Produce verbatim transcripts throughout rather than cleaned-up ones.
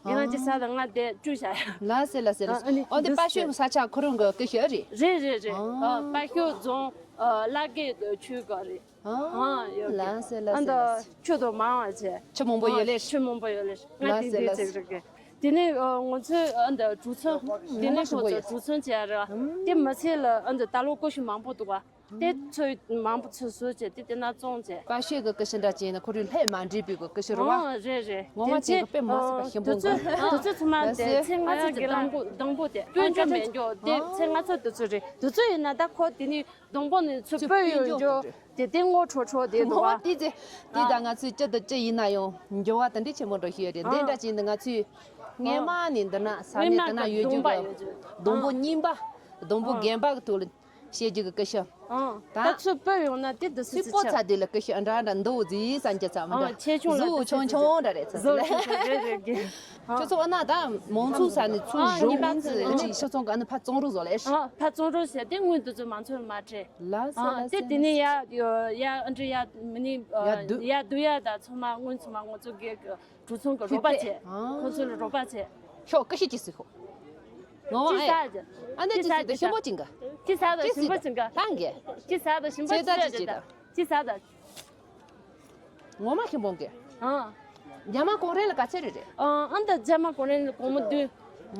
ཁྱེད་རང་གི་ས་དང་ང་དེ་བཀྲུས་བཞག་ཡ། ལགས་སེ་ལགས་སེ་ལགས་སེ། ཨ་ནི་ཨོ་དེ་དཔའ་ཤོད་ས་ཆ་ཁོ་རང་གི་སྐུ་ཞབས་རེད། རེད་རེད་རེད། ཨ། ཨ་དཔའ་ཤོད་རྫོང་ཨ་བླ་དགེ་ཆོས་སྒར་རེད། ཨ། ཨ་ཡོད་རེད། ལགས་སེ་ལགས་ཨ་ད་སེ་ལགས་སེ། ཆུ་དང་མང་བ་བྱས། ཆུ་མང་པོ་ཡོད་ལེ། ཆུ་མང་པོ་ཡོད་ལེ། ང་ལགས་དེ་སེ་འདི་ལགས་ཅིག་སེ། རེད་གི། དེ་ནས་ཨ་ང་ཚོས་ཨ་ད་གྲོ་ཚོན། ཨ་དེ་ནས་ཁོ་ཚོས་གྲོ་ཚོན་བྱས་ར། དེ་མ་ཚད་ལ་ཨ་ད་ད་ལོ་ཀུ་ཤུ་མང་པོ་འདུག་བ། དེ་ཚོས་མང་པོ་ཚོས་བཟོས་བྱས་དེ་དེ་ན་བཙོང་བྱས། དཔའ་ཤོད་ཀྱི་ཀུ་ཤུ་འདྲ་ཅན་ནི་ཁོ་རང་ལྷད་མ་འདྲེས་པའི་ཀུ་ཤུ་རེད་བ། ཨ་རེད་རེད། ངོ་མ་དེ་ཅན་གྱི་དཔེ་མ་སྲིད་པ་ཞིམ་པོ་འདུག་དེ་ཚོ་ཚང་མ་དེ་ཚེ་ང་ཚོ་གི་དང་པོ་དང་པོ་དེ་སྤུན་ཆུང་མེད་འགྱོ་དེ་ཚེ་ང་ཚོ་དེ་ཚོ་རེད། དེ་ཚོ་ཡིན་ན་ད་ཁོ་དེ་ནི་སྡོང་པོ་ནི་ཚུར་སྤོས་ཡོད་འགྱོ། དེ་དེ་སྔོ་ཁྲོ་ཁྲོ་དེ་འདུག་བ། ངོ་མ་དེ་ཚེ་དེ་ད་ང་ཚོའི་སྤྱི་དང་སྤྱི་ཡིན་ན་ཡང་འགྱུར་བ་དེ་འདྲ་ཆེན་པོ་འགྲོ་ཤེས་ཡོད་རེད། འདི་འདྲ་ཅན་དུ་ང་ཚོའི་སྔས་མ་ནས་འདི་ན་ས་གནས་དེ་ན་ཡོད་རྒྱུ་གི་སྡོང་པོ་རྙིང་པ་སྡོང་པོ་རྒན་པ་གི་ཐོག་ལ། བཤད་རྒྱུ་གི་ཀུ་ཤུ། ཨང་། ད་ད་ཚོད་སྤོས་ཡོང་ན་དེ་འདི་སི་སི་སི་སྤོ་ཆ། ཚ་དེ་ལ་ཀུ་ཤུ་ཨ་འདྲ་འདྲ་འདུག་ཟིག་ས་འཇལ་ཚ་མི་འདྲ། ཆེ་ཆུང་ལ་གཟུགས་ཆུང་ཆུང་འདྲ་རེད་ཚ་ཟེར་ལེ། རེད་རེད་རེད། ཁྱོད་ཚོ་ཨ་ན་ད་མང་ཚོགས་ས་ནས་ཚུར་ཨང་ཞོག་ཉི་མ་ཚོ་ཅིག་ཤ་ཚོང་གི་ཨ་ནི་ཕ་བཙོང་རོགས་བཟོ་ལེ། ཨ་ཕ་བཙོང་རོགས་ཟེར་དེ་དངུལ་འདི་ཚོ་མང་ཚོགས་ལ་མ་སྤྲད། ལ་ས་ཨ་ལ་དེ་ས་དེ་ལ་ནས་ས། ཡ་ཡ་ཨ་འདྲ་ཡ་མི་ནི་ཡ་སྡུག་ཡ་སྡུག་ཡ་ད་ཚང་མ་དངུལ་ཚང་མ་ང་ཚོ་གི་གྲོ་ཚོང་གི་རོགས་པ་བྱས། ཨང་། ཁོ་ཚོ་ལ་རོགས་པ་བྱས། ཤོག་ཀུ་ཤུ་ཅིག་སི་ཤོག་ངོ་མ་ཅི་ཨེ། ཟ་རྒྱུ། ཨ་ནི་ཅི་ཅི་ཟ་ཅི་ཅི་རྒྱུ་ཞིམ་པོ་ཅིག་ག་ཅི་ཟ་དང་ཅི་ཞིམ་པོ་ཅིག་ག་ལྷང་གི་ཅི་ཟ་དང་ཞིམ་པོ་ཅི་ཟ་ཅི་ཅི་ཅི་ད། ཅི་ཟ་དང་། ངོ་མ་ཞིམ་པོ་གི་ཨ། རྒྱ་མ་གོང་རེ་ལ་ག་ཚད་རེ་རེད། ཨ་ཨ་འདི་རྒྱ་མ་གོང་རེ་ལ་སྒོར་མོ་བདུན།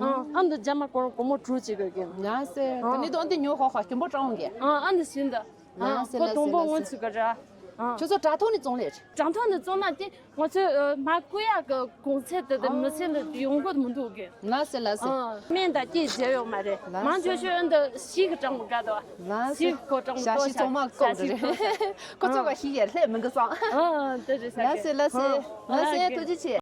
ཨ་ཨ་འདི་རྒྱ་མ་གོང་རེ་སྒོར་མོ་དྲུག་ཅིག་གི་གི་ང་སེ་ཨ་དེ་ནི་དོན་དེ་ཉོ་ཧོ་ཧོ་ཞིམ་པོ་ཀྲོང་གི་ཨ་ཨ་འདི་ཞིམ་ད། ཨ་ལགས་སེ་ཁོ་ལགས་སེ་དང་པོ་ལགས་སྔོན་སེ། ཚུགས་ག་ར། ཨ། ཁྱོད་ཚོ་དྲ་ཐོག་ནས་བཙོང་ལེ། དྲ་ཐོག་ནས་བཙོང་ན་དེ་ང་ཚོས་ཨ་མ་བསྐུར་ཡག་གི་གོང་ཚད་དེ་དེ་མི་ཚེ་ལ་ཡོང་གི་མི་འདུག་གི་ལགས་སེ་ལགས་སེ། ཨ་སྨན་དང་སྐྱེད་བྱས་ཡོད་མ་རེད། ལགས་མང་སེ། ཆེ་ཤོས་ཨ་འདི་ཤིག་གི་སྤྲང་པོ་དགའ་དོ། ལགས་སེ། ཤིག་ཁོ་སྤྲང་པོ་ཞག་ཤིག་བཙོང་མ་བཀོག་ཞག་ཤིག་རེད། ཁོ་ཚོ་བ་ཤིག་ཡར་ལྷད་མི་འགི་སང་། ཨ་དེ་རེད་ས། ལགས་སེ་ལགས་སེ། ཨ་ལགས་སེ། ཨ་ཐུགས་རྗེ་ཆེ།